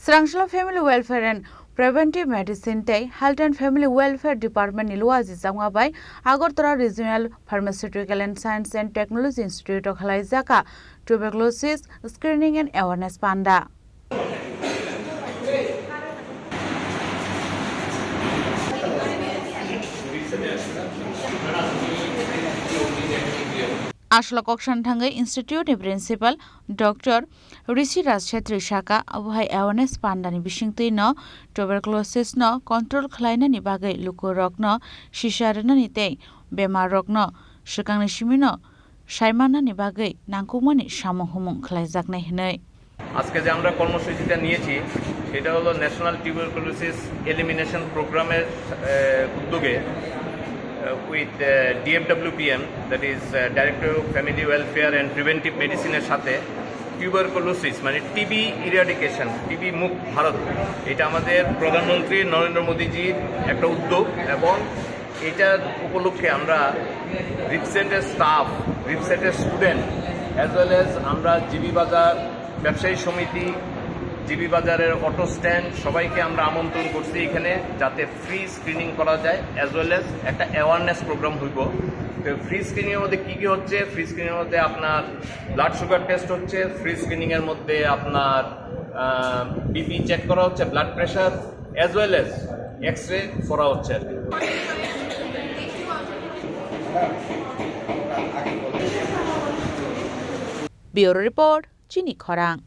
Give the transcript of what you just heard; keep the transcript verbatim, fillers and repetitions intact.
Srangshalo Family Welfare and Preventive Medicine tei Health and Family Welfare Department ni luaji changma bai Agartala Regional Pharmaceutical and Science and Technology Institute o khalaijak a tuberculosis screening and awareness panda. Aswlok koksan thangwi institute ni principal Doctor Rishi Raj Chhetri saka, abo hai awareness panda ni bisingtwi no tuberculosis no control khlainani bagwi lukurok no sisa rwnani tei bemar rok no swkang ni simi no saimanani bagwi nangkukmani samung humung khlaijaknai hwnwi. আজকে যে আমরা কর্মসূচিটা নিয়েছি, সেটা হলো national tuberculosis elimination প্রোগ্রামের আহ, উদ্যোগে, with ডিএফডব্লিউপিএম, that is Director of Family Welfare and Preventive Medicine এর সাথে টিউবারকুলোসিস মানে টিবি ইরাডিকেশন, টিবি মুক্ত ভারত, এটা আমাদের প্রধানমন্ত্রী নরেন্দ্র মোদীজির একটা উদ্যোগ এবং এটার উপলক্ষে আমরা রিপসেটের স্টাফ, রিপসেটের স্টুডেন্ট, অ্যাজ ওয়েল অ্যাজ আমরা জিবি বাজার ব্যবসায়ী সমিতি, জিবি বাজারের অটো স্ট্যান্ড, সবাইকে আমরা আমন্ত্রণ করছি এখানে, যাতে ফ্রি স্ক্রিনিং করা যায় অ্যাজ ওয়েল অ্যাজ একটা অ্যাওয়ারনেস প্রোগ্রাম হইব। তো ফ্রি স্ক্রিনিংয়ের মধ্যে কী কী হচ্ছে? ফ্রি স্ক্রিনিংয়ের মধ্যে আপনার ব্লাড সুগার টেস্ট হচ্ছে, ফ্রি স্ক্রিনিংয়ের মধ্যে আপনার বিপি চেক করা হচ্ছে, blood pressure, as well as X ray করা হচ্ছে আর কি। Bureau Report, Chini Khorang.